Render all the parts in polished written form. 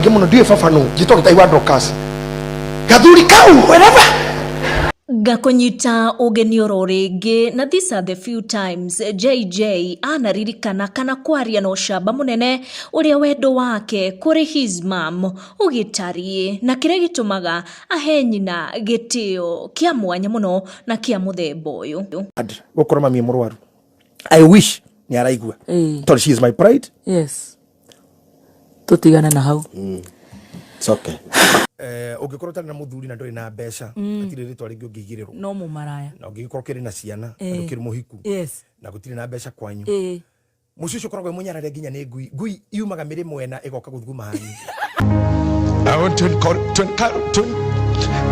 Aingĩ mũno ndiũĩ baba nũ njĩtwo Gĩtai wa Dorcas gathuri kau wherever. Ngakũnyita ũgeni oro rĩngĩ na these are the few times JJ anaririkana kana kwaria na ũcamba mũnene ũrĩa wendo wake kũrĩ his mom ũgĩtariĩ na kĩrĩa gĩtũmaga ahe nyina gĩtĩo kĩa mwanya mũno na kĩa mũthemba ũyũ. Gũkorwo mami e mũrwaru, I wish nĩ araigua tondũ she is my pride. Yes, tũtigane na hau. It's okay. Ũngĩkorwo ũtarĩ na mũthuri na ndũrĩ na mbeca, hatirĩ rĩtwa rĩngĩ ũngĩigĩrĩrwo. No mũmaraya. Na ũngĩgĩkorwo ũkĩrĩ na ciana na ndũkĩrĩ mũhiku na gũtirĩ na mbeca kwanyu, mũciĩ ũcio ũkoragwo wĩ mũnyarare nginya nĩ ngui. Ngui yumaga mĩrĩ mwena ĩgoka gũthuguma hanyu. I want to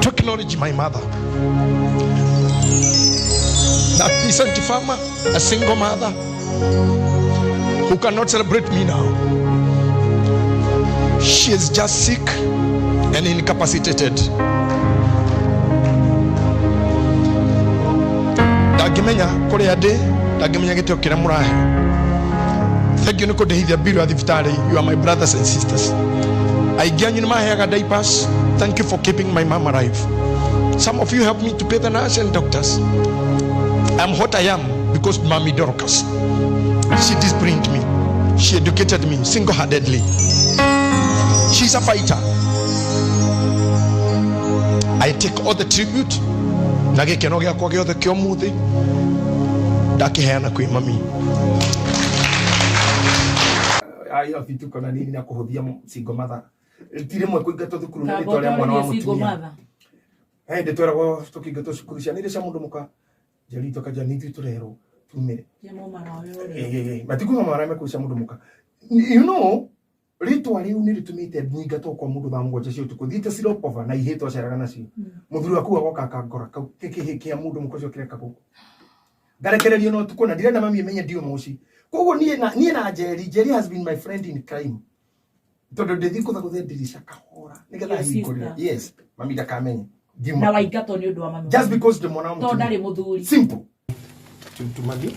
acknowledge my mother. That peasant farmer, a single mother, who cannot celebrate me now. She is just sick and incapacitated. Ndangĩmenya kũrĩa ndĩ, ndangĩmenya gĩtĩo kĩrĩa mũrahe. Thank you nĩ kũndĩhithia bill ya thibitarĩ. You are my brothers and sisters. Aingĩ anyu nĩ maheaga diapers. Thank you for keeping my mom alive. Some of you helped me to pay the nurse and doctors. I'm what I am because Mommy Dorcas, she disciplined me. She educated me single-handedly. She's a fighter. I take all the tribute na gĩkeno gĩakwa gĩothe kĩa ũmũthĩ ndakĩheana kwĩ mami. Ayo vituko na nini na kũhũthia single mother ti rĩmwe kũingatwo thukuru nĩ rĩtwa rĩa mwana wa mũtumia. Hĩndĩ tweragwo tũkĩingatwo cukuru, ciana iria cia mũndũ mũka njeri tũkanja nĩ ithuĩ tũrerwo tumĩre matikuga mara mekũu cia mũndũ mũka. Rĩtwa rĩu nĩ rĩtũmĩte nyingatwo kwa mũndũ thaa 7 cia ũtukũ thiĩte Silopova na ihĩ twaceraga nacio. Mũthuri waku agoka akangora kau kĩhĩ kĩa mũndũ mũka ũcio kĩreka gũkũ, ngarekererio na ũtukũ na ndirenda mami amenye ndio mũci. Koguo niĩ na Njeri, Njeri has been my friend in crime tondũ ndĩthiĩ kũthagũthia ndirica kahora nĩgetha Your hingũrĩre. sister. Yes, mami ndakamenye. Na waingatwo nĩ ũndũ wa mami. Just because ndĩ mwana wa tondũ mũtumia. Ndarĩ mũthuri. Simple. To mami,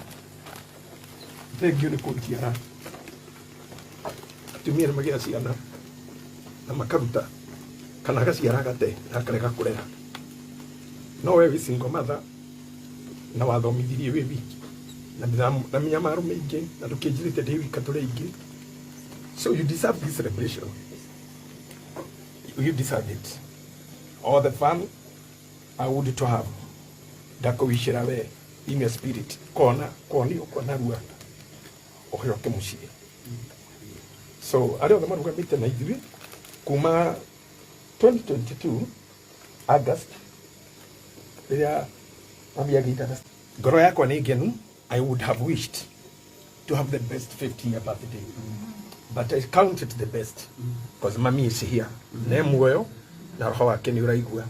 thank you nĩ kũnjiara. Atumia nĩ magĩa ciana na makaruta kana agaciara agate na akarega kũrera, no we wĩ single mother na wathomithirie wĩ wiki na na mĩnyamaro mĩingĩ na ndũkĩnjĩrĩte ndĩ wika, tũrĩ aingĩ, so you deserve this celebration. You deserve it. All the fun I would to have, ndakũwicĩra we in your spirit kona konio kona rua ũcoke mũciĩ. So arĩa othe marũgamĩte na ithuĩ kuma 2022 August rĩrĩa mami agĩita, ngoro yakwa nĩ ngenu. I would have wished to have the best 50 year birthday, but I count it the best because mami is here, ne muoyo na roho wake nĩ ũraigua.